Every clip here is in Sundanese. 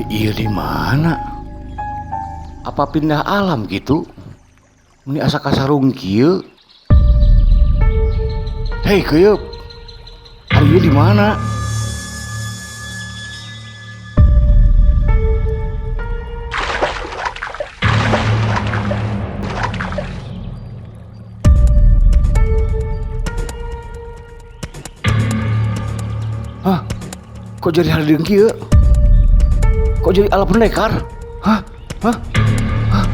Ieu di mana? Apa pindah alam gitu? Meni asa kasarung kieu. Hei keuyeub. Ari ieu di mana? Hah? Kok jadi harideung kieu? Kok jadi ala pendekar? Hah? Hah? Hah?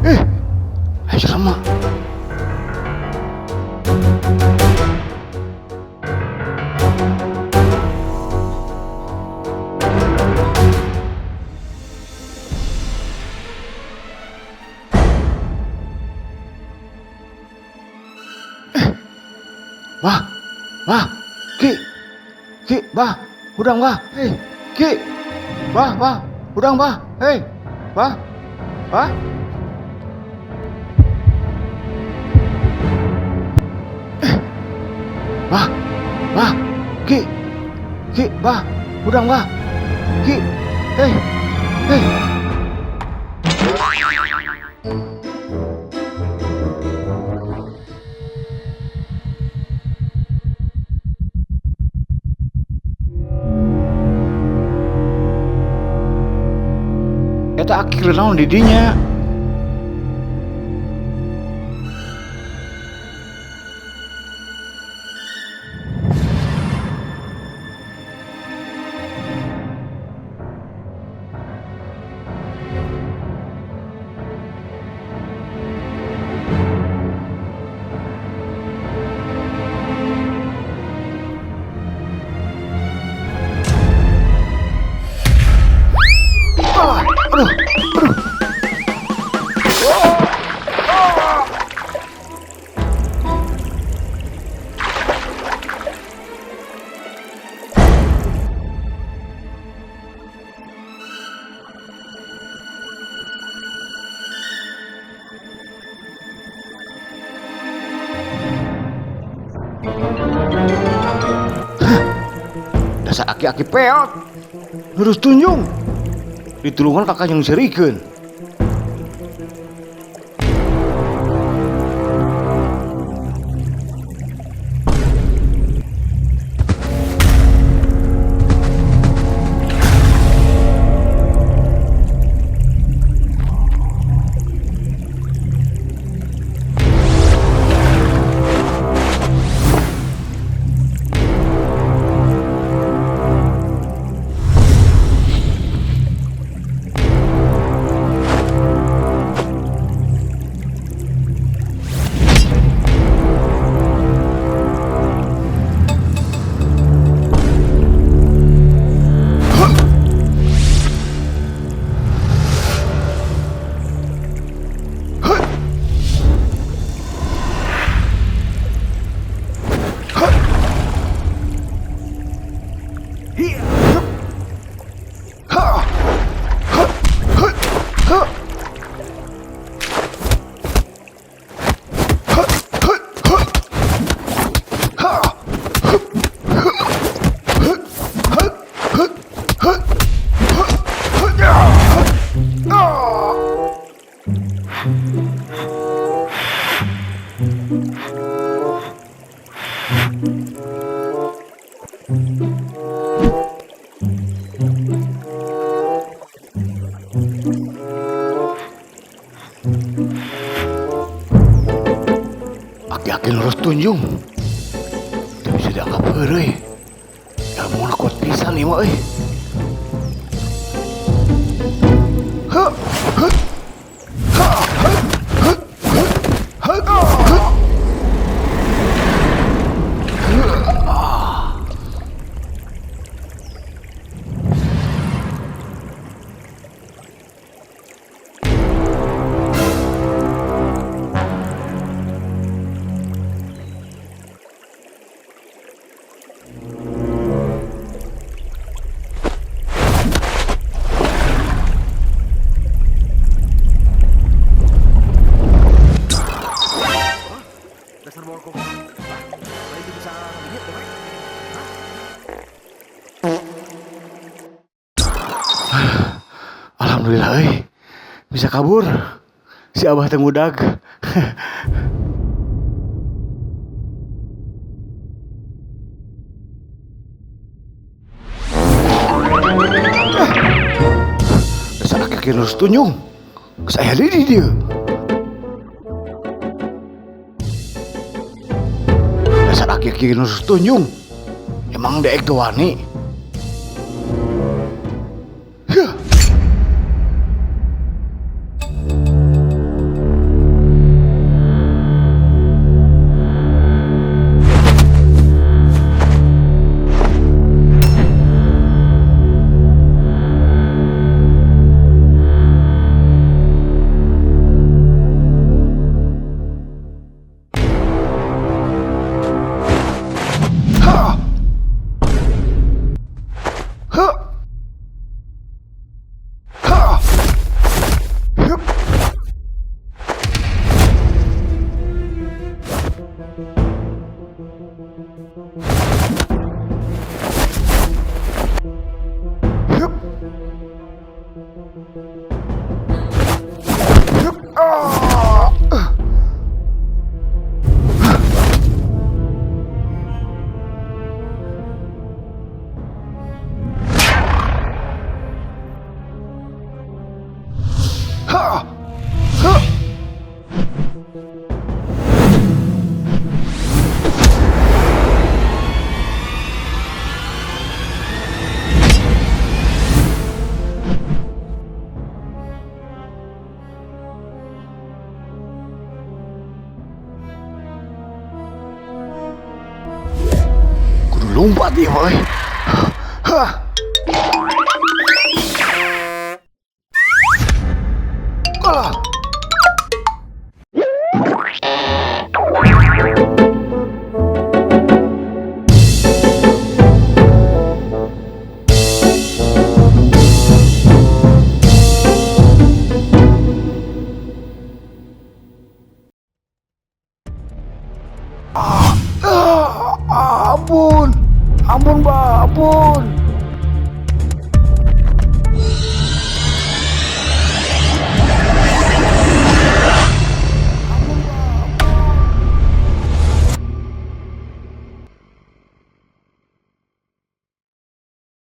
Eh, ayo jelema. Bah, bah, Ki, Ki, bah, hudang bah, hei, Ki, bah, bah, hudang bah, hei, bah, bah. Bah, bah, Ki, Ki, bah, hudang bah, Ki, hei, hei. Eta akhir naon di dinya? Ah, aduh, aduh. Dasar aki-aki peot. Lurus tunjung. Ditulungan kakak yang serikeun. Yakin lurus tunjung. Teu bisa dianggap heureuy. Ilmuna kuat pisan ieu mah euy. Huh, huh, ha, huh, huh, huh, huh, huh. Dasar bokong. Ah, lain bisa ngigit deh. Alhamdulillah euy. Bisa kabur. Si Abah teh ngudag. Dasar aki lurus tunjung. Geus aya deui di dieu. Dasar aki-aki lurus tunjung. Emang deek teu wani. Huh. Ha! Ha! Ha! Hup! Hup! Hup! Ah! Ha! Ha! Kudu lompat dia, boy. Ha! Kalah.